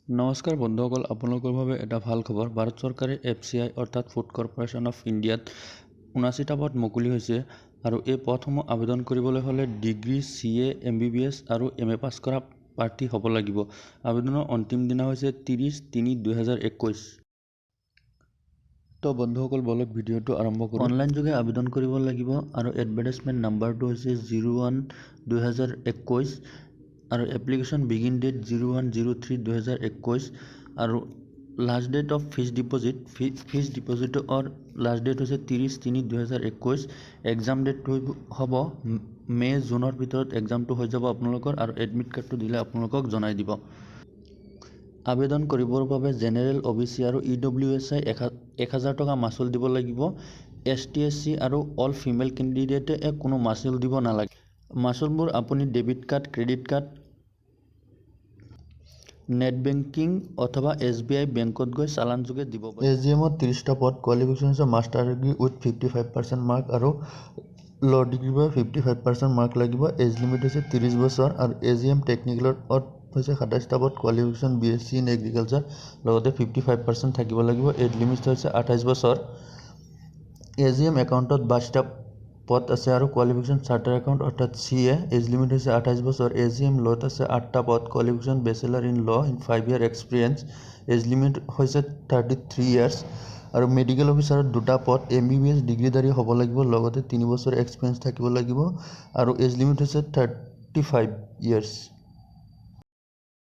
নমস্কাৰ বন্ধুসকল, আপোনালোকৰ বাবে এটা ভাল খবৰ। ভাৰত চৰকাৰে এফচিআই অৰ্থাৎ ফুড কৰ্পৰেশ্যন অফ ইণ্ডিয়াত 79টা পদ মুকলি হৈছে আৰু এই পদসমূহ আবেদন কৰিবলৈ হ'লে ডিগ্ৰী, চি এ, এমবিবিএছ আৰু এমএ পাছ কৰা প্ৰাৰ্থী হ'ব লাগিব। আবেদনৰ অন্তিম দিনা হৈছে 30/3/2021। তো বন্ধুসকল, বলক ভিডিঅ'টো আৰম্ভ কৰোঁ। অনলাইন যোগে আবেদন কৰিব লাগিব আৰু এডভাৰটাইজমেণ্ট নাম্বাৰটো হৈছে 01/2021 আৰু এপ্লিকেশ্যন বিগিন ডেট 01/03/2021 আৰু last date of fees deposit, fees ডিপ'জিটৰ last date হৈছে 30/3/2021। এক্সাম ডেটটো হ'ব মে' জুনৰ ভিতৰত এক্সামটো হৈ যাব আপোনালোকৰ আৰু এডমিট কাৰ্ডটো দিলে আপোনালোকক জনাই দিব। আবেদন কৰিবৰ বাবে জেনেৰেল, অ' বি চি আৰু ই ডব্লিউ এছ I 1000 টকা মাচুল দিব লাগিব। এছ টি, এছ চি আৰু অল ফিমেল কেণ্ডিডেটে কোনো মাচুল দিব নালাগে। মাচুলবোৰ আপুনি debit card, credit card, net banking অথবা এছ বি আই বেংকত গৈ চালান যোগে দিব পাৰে। এ জি এমত 30টা পদ। কোৱালিফিকেশ্যন হৈছে master degree with 55% mark আৰু ল' ডিগ্ৰীৰ বাবে 55% মাৰ্ক লাগিব। এজ লিমিট হৈছে 30 বছৰ। আৰু এ জি এম টেকনিকেলত হৈছে 27টা পদ। Qualification BSc in agriculture, লগতে 55% থাকিব লাগিব। এজ লিমিট হৈছে 28 বছৰ। এ জি এম একাউণ্টত 22টা পদ আছে আৰু কোৱালিফিকেশ্যন চাৰ্টাৰ একাউণ্ট অৰ্থাৎ চি এ, এজ লিমিট হৈছে 28 বছৰ। এ জি এম ল'ত আছে আঠটা পদ। Qualification bachelor in law in 5 year experience, age limit হৈছে 33 ইয়াৰ্ছ। আৰু মেডিকেল অফিচাৰত দুটা পদ। এমবিবিএছ ডিগ্ৰীধাৰী হ'ব লাগিব, লগতে 3 বছৰ এক্সপিৰিয়েঞ্চ থাকিব লাগিব আৰু এজ লিমিট হৈছে 35 ইয়াৰ্ছ।